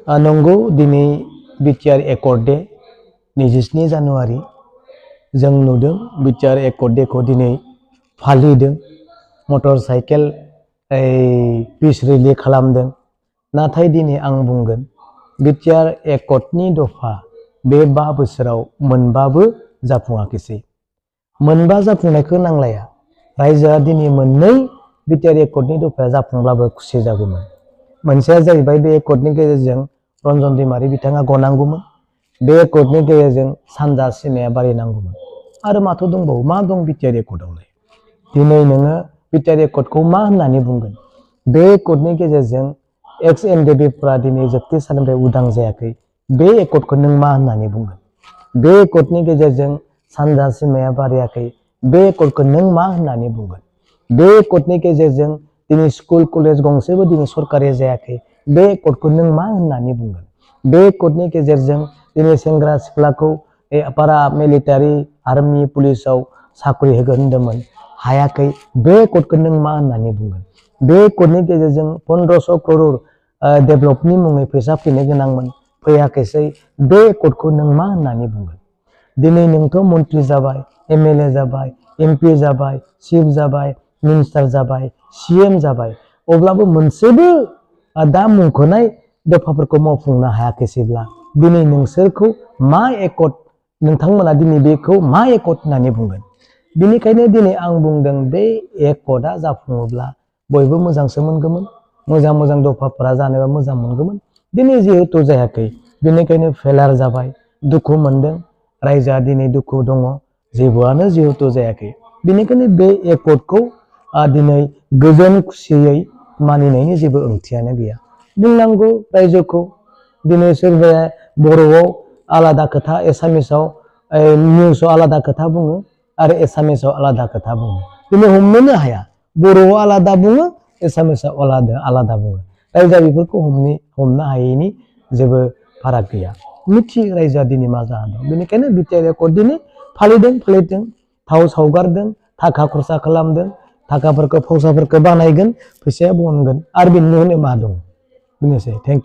नंगौ दिनै BTR accord day 27 January जों नुदों बिटिआर एकर्ड डेखौ दिनै फालिदों मटर साइकेल पिस रिलि खालामदों नाथाय दिनै आं बुंगोन बिटिआर एकर्डनि दफा बे 5 बोसोराव मोनबाबो जाफुङाखैसै मोनबा जाफुंनायखौ नांलाया रायजोआ दिनै मोननै बिटिआर एकर्डनि दफाया जाफुंब्लाबो खुसि जागौमोन मोनसेया जाहैबाय बे एकर्डनि गेजेरजों रन्जन दैमारि बिथाङा गनांगौमोन बे एकर्डनि गेजेरजों सानजा सिमाया बारायनांगौमोन आरो माथो दंबावो मा दं बिटिआर एकर्डआवलाय दिनै नोङो बिटिआर एकर्डखौ मा होननानै बुंगोन बे एकर्डनि गेजेरजों एक्स एनडेबिफ्रा दिनै जोबथेसालिनिफ्राय उदां जायाखै बे एकर्डखौ नों मा होननानै बुंगोन बे एकर्डनि गेजेरजों सानजा सिमाया बारायाखै बे एकर्डखौ नों मा होननानै बुंगोन बे एकर्डनि गेजेरजों दिनै स्कुल कलेज गंसेबो दिनै सरकारि जायाखै बे एकर्डखौ नों मा होननानै बुंगोन बे एकर्डनि गेजेरजों दिनै सेंग्रा सिख्लाखौ पारा मिलिटारि आर्मि पुलिसाव साख्रि होगोन होनदोंमोन हायाखै बे एकर्डखौ नों मा होननानै बुंगोन बे एकर्डनि गेजेरजों 1500 करोड़ डेभेलपनि मुङै फैसा फैनो गोनांमोन फैयाखैसै बे एकर्डखौ नों मा होननानै बुंगोन दिनै नोंथ' मन्त्रि जाबाय एमएलए जाबाय एमपि जाबाय चिफ जाबाय मिनिस्टार जाबाय सीएम जाबाय अब्लाबो मोनसेबो दा मुंख'नाय दफाफोरखौ मावफुंनो हायाखैसैब्ला दिनै नोंसोरखौ मा एकर्ड नोंथांमोना दिनै बेखौ मा एकर्ड होननानै बुंगोन बेनिखायनो दिनै आं बुंदों बे एकर्डआ जाफुङोब्ला बयबो मोजांसो मोनगौमोन मोजां दफाफोरा जानोबा मोजां मोनगौमोन दिनै जिहेतु जायाखै बेनिखायनो फेलार जाबाय दुखु मोनदों रायजोआ दिनै दुखु दङ जेबोआनो जिहेतु जायाखै बेनिखायनो बे एकर्डखौ दिनै गोजोन खुसियै मानिनायनि जेबो ओंथियानो गैया बुंनांगौ रायजोखौ दिनै सोरबाया बर'आव आलादा खोथा एसामिसाव निउसाव आलादा खोथा बुङो आरो एसामिसाव आलादा खोथा बुङो दिनै हमनोनो हाया बर'आव आलादा बुङो एसामिसाव आलादा बुङो रायजोआ बेफोरखौ हमनो हायैनि जेबो फाराग गैया मिथियो रायजोआ दिनै मा जाना दं बेनिखायनो बिटिआर एकर्ड दिनै फालिदों थाव सावगारदों थाखा खरसा खालामदों थाखाफोरखौ फौसाफोरखौ बानायगोन फैसाया बनगोन आरो बेनि उनाव मा दं बेनोसै थेंक इउ